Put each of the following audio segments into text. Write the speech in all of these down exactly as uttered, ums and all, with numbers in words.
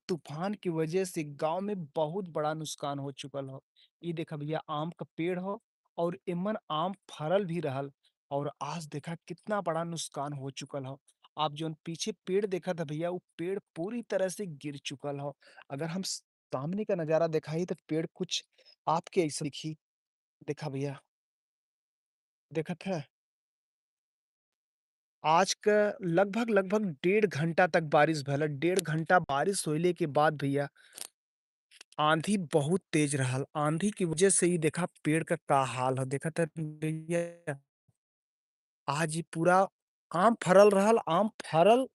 तूफान की वजह से गाँव में बहुत बड़ा नुकसान हो चुकल हो। ई देखा भैया, आम का पेड़ हो और एमन आम फरल भी रहल और आज देखा कितना बड़ा नुकसान हो चुकल हो। आप जौन पीछे पेड़ देखत ह भैया, उ पेड़ पूरी तरह से गिर चुकल हो। अगर हम सामने का नजारा देखाई तो पेड़ कुछ आपके ऐसा दिखी। देखा भैया, देखत है, आज क लगभग, लगभग डेढ़ घंटा तक बारिश भयल। डेढ़ घंटा बारिश होइले के बाद भैया, आंधी बहुत तेज रहल। आंधी की वजह से ही देखा पेड़ का का हाल हो। देखत है भैया, आज ये पूरा आम फरल रहल, आम फरल,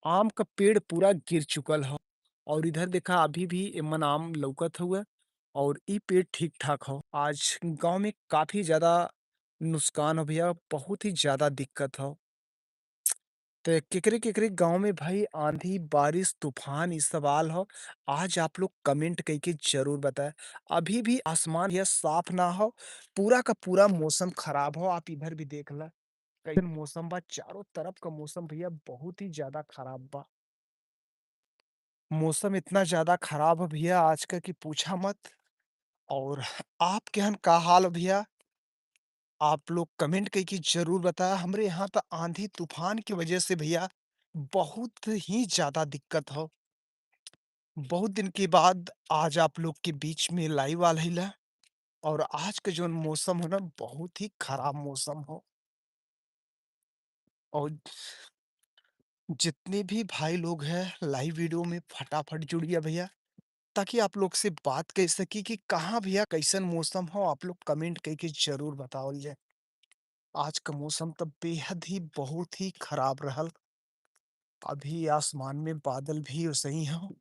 आम का पेड़ पूरा गिर चुकल हो। और इधर देखा, अभी भी एमन आम लौकत हुए और ई पेड़ ठीक ठाक हो। आज गांव में काफी ज्यादा नुकसान हो भैया, बहुत ही ज्यादा दिक्कत हो। तो केकरे केकरे गांव में भाई आंधी, बारिश, तूफान, ई सवाल हो, आज आप लोग कमेंट करके जरूर बताएं। अभी भी आसमान यह साफ ना हो, पूरा का पूरा मौसम खराब हो। आप इधर भी देख ला, कैसन मौसम बा, चारों तरफ का मौसम भैया बहुत ही ज्यादा खराब बा। मौसम इतना ज्यादा खराब है भैया आज का कि पूछा मत। और आप केहन का हाल है भैया, आप लोग कमेंट करके जरूर बताया। हमरे यहाँ तो आंधी तूफान की वजह से भैया बहुत ही ज्यादा दिक्कत हो। बहुत दिन के बाद आज आप लोग के बीच में लाइव आल हईला। और आज का जौन मौसम हो ना, बहुत ही खराब मौसम हो। और जितने भी भाई लोग हैं लाइव वीडियो में फटाफट जुड़िए भैया, ताकि आप लोग से बात कर सकी कि कहाँ भैया कैसन मौसम हो। आप लोग कमेंट करके जरूर बतावल जाए। आज का मौसम तो बेहद ही बहुत ही खराब रहल। अभी आसमान में बादल भी सही हो।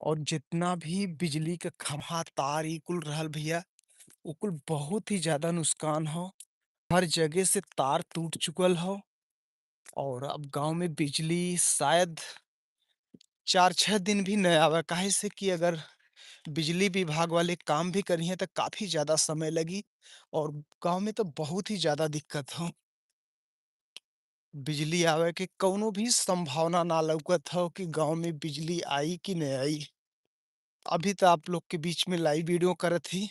और जितना भी बिजली का खंभा, तार, ई कुल रहल भैया, उ कुल बहुत ही ज्यादा नुकसान हो। हर जगह से तार टूट चुकल हो और अब गांव में बिजली शायद चार छह दिन भी न आवे, काहे से कि अगर बिजली विभाग वाले काम भी करिहें तो काफी ज्यादा समय लगी और गांव में तो बहुत ही ज्यादा दिक्कत हो। बिजली आवे के कौनो भी संभावना ना लौकत हो कि गांव में बिजली आई कि नहीं आई। अभी तो आप लोग के बीच में लाइव वीडियो करत ही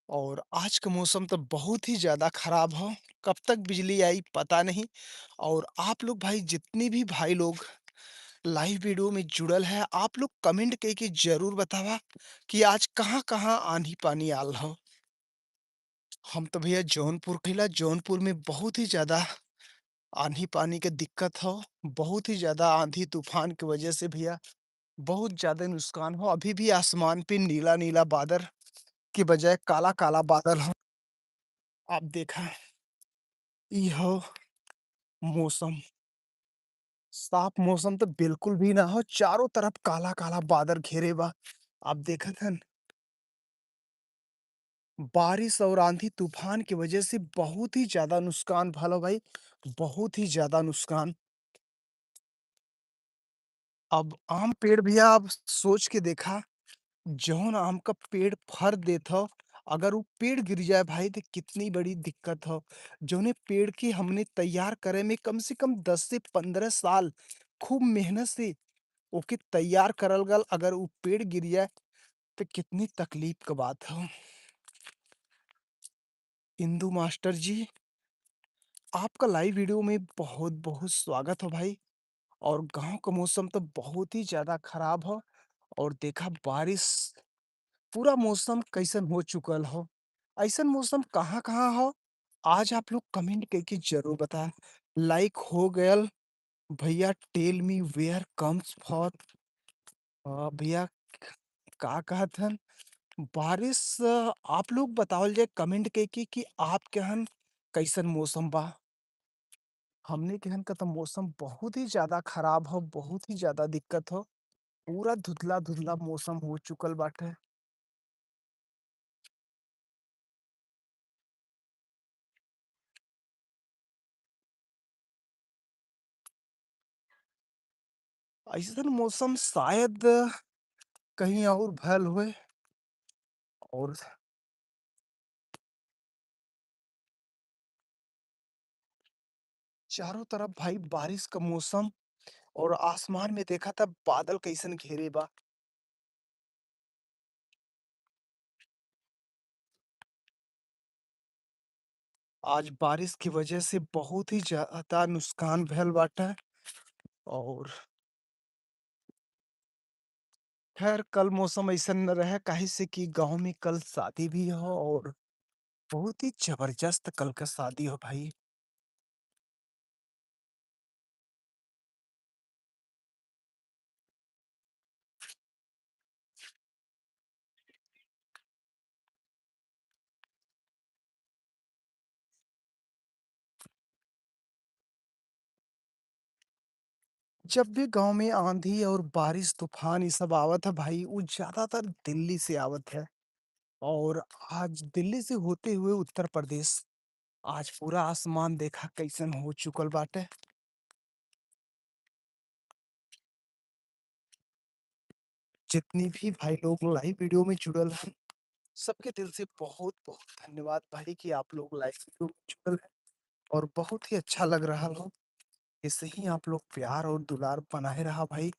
और आज का मौसम तो बहुत ही ज्यादा खराब हो। कब तक बिजली आई पता नहीं। और आप लोग भाई, जितने भी भाई लोग लाइव वीडियो में जुड़ल है, आप लोग कमेंट करके जरूर बतावा कि आज कहाँ कहाँ आंधी पानी आल हो। हम तो भैया जौनपुर कहिला, जौनपुर में बहुत ही ज्यादा आंधी पानी के दिक्कत हो, बहुत ही ज्यादा आंधी तूफान की वजह से भैया बहुत ज्यादा नुकसान हो। अभी भी आसमान पे नीला नीला बादल के बजाय काला काला बादल हो। आप देखा, ई हो मौसम, साफ मौसम तो बिल्कुल भी ना हो, चारों तरफ काला काला बादल घेरे बा। आप देखत हन, बारिश और आंधी तूफान की वजह से बहुत ही ज्यादा नुकसान भलो भाई, बहुत ही ज्यादा नुकसान। अब आम पेड़ भैया, आप सोच के देखा, जौन आम का पेड़ फर देत हो, अगर वो पेड़ गिर जाए भाई, तो कितनी बड़ी दिक्कत हो। जौने पेड़ की हमने तैयार करे में कम से कम दस से पन्द्रह साल खूब मेहनत से ओके तैयार करल गल, अगर वो पेड़ गिर जाए, तो कितनी तकलीफ का बात हो। इंदू मास्टर जी, आपका लाइव वीडियो में बहुत बहुत स्वागत हो भाई। और गांव का मौसम तो बहुत ही ज्यादा खराब हो। और देखा बारिश, पूरा मौसम कैसन हो चुकल हो, ऐसन मौसम कहाँ कहाँ हो, आज आप लोग कमेंट करके जरूर बताएं। लाइक हो गयल भैया, tell me where comes for। अ, भैया, का कहत हन? बारिश, अ, आप लोग बतावल जाए कमेंट करके कि आपके हन कैसन मौसम बा। हमने के हन का तो मौसम बहुत ही ज्यादा खराब हो, बहुत ही ज्यादा दिक्कत हो, पूरा धुंधला धुंधला मौसम हो चुकल बाटे। ऐसन मौसम शायद कहीं और भयल हुए। और चारों तरफ भाई बारिश का मौसम और आसमान में देखा त बादल कइसन घेरे बा। आज बारिश की वजह से बहुत ही ज्यादा नुकसान भयल बाटे। और खैर, कल मौसम अइसन न रहे, काहे से कि गाँव में कल शादी भी हो और बहुत ही जबरदस्त कल का शादी हो भाई। जब भी गाँव में आंधी और बारिश, तूफान, ये सब आवत है भाई, वो ज्यादातर दिल्ली से आवत है। और आज दिल्ली से होते हुए उत्तर प्रदेश, आज पूरा आसमान देखा कैसन हो चुकल बाटे। जितनी भी भाई लोग लाइव वीडियो में जुड़ल हैं, सबके दिल से बहुत बहुत धन्यवाद भाई कि आप लोग लाइव वीडियो में जुड़ल हैं और बहुत ही अच्छा लग रहा हो। ऐसे ही आप लोग प्यार और दुलार बनाए रहा भाई।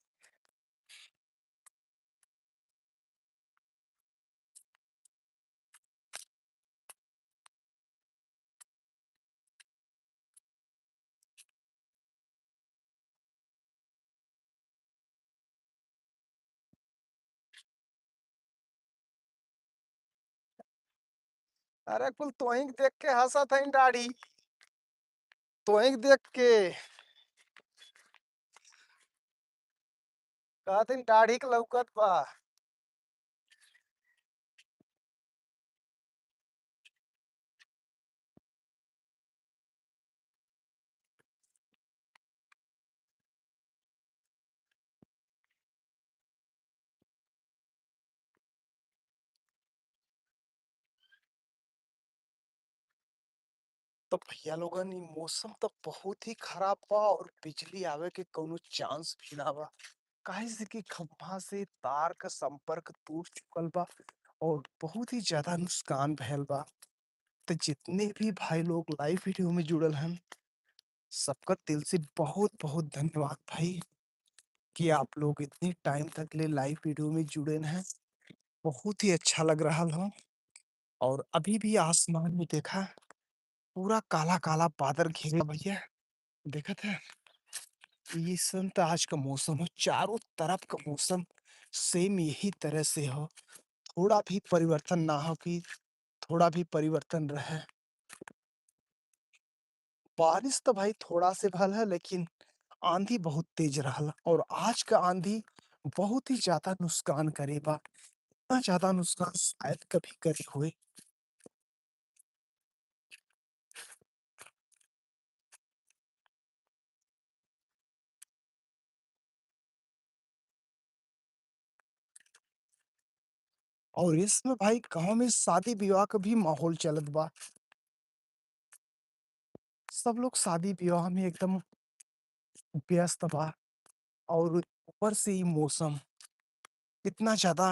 अरे कुल तोहिंक देख के हंसत हईन दाढ़ी, तोहिंक देख के कहत हईन दाढ़ी के लौकत बा। तो भैया लोगन, ई मौसम तो बहुत ही खराब बा और बिजली आवे के कौनो चांस भी ना बा, काहे से कि खंभा से तार का संपर्क टूट चुकल बा और बहुत ही ज्यादा नुकसान भयल बा। तो जितने भी भाई लोग लाइव वीडियो में जुड़ल हन, सबका दिल से बहुत बहुत धन्यवाद भाई कि आप लोग इतने टाइम तक ले लाइव वीडियो में जुड़े हैं। बहुत ही अच्छा लग रहा हो। और अभी भी आसमान में देखा, पूरा काला काला बादल घेरे भैया, देखत है। ये संत आज का मौसम हो, चारों तरफ का मौसम सेम यही तरह से हो, थोड़ा भी परिवर्तन ना हो कि थोड़ा भी परिवर्तन रहे। बारिश तो भाई थोड़ा से भल है, लेकिन आंधी बहुत तेज रहल और आज का आंधी बहुत ही ज्यादा नुकसान करे बा। इतना ज्यादा नुकसान शायद कभी करे हुए। और इसमें भाई गाँव में शादी विवाह का भी माहौल चलत बा। सब लोग शादी विवाह में एकदम व्यस्त बा और ऊपर से ई मौसम इतना ज्यादा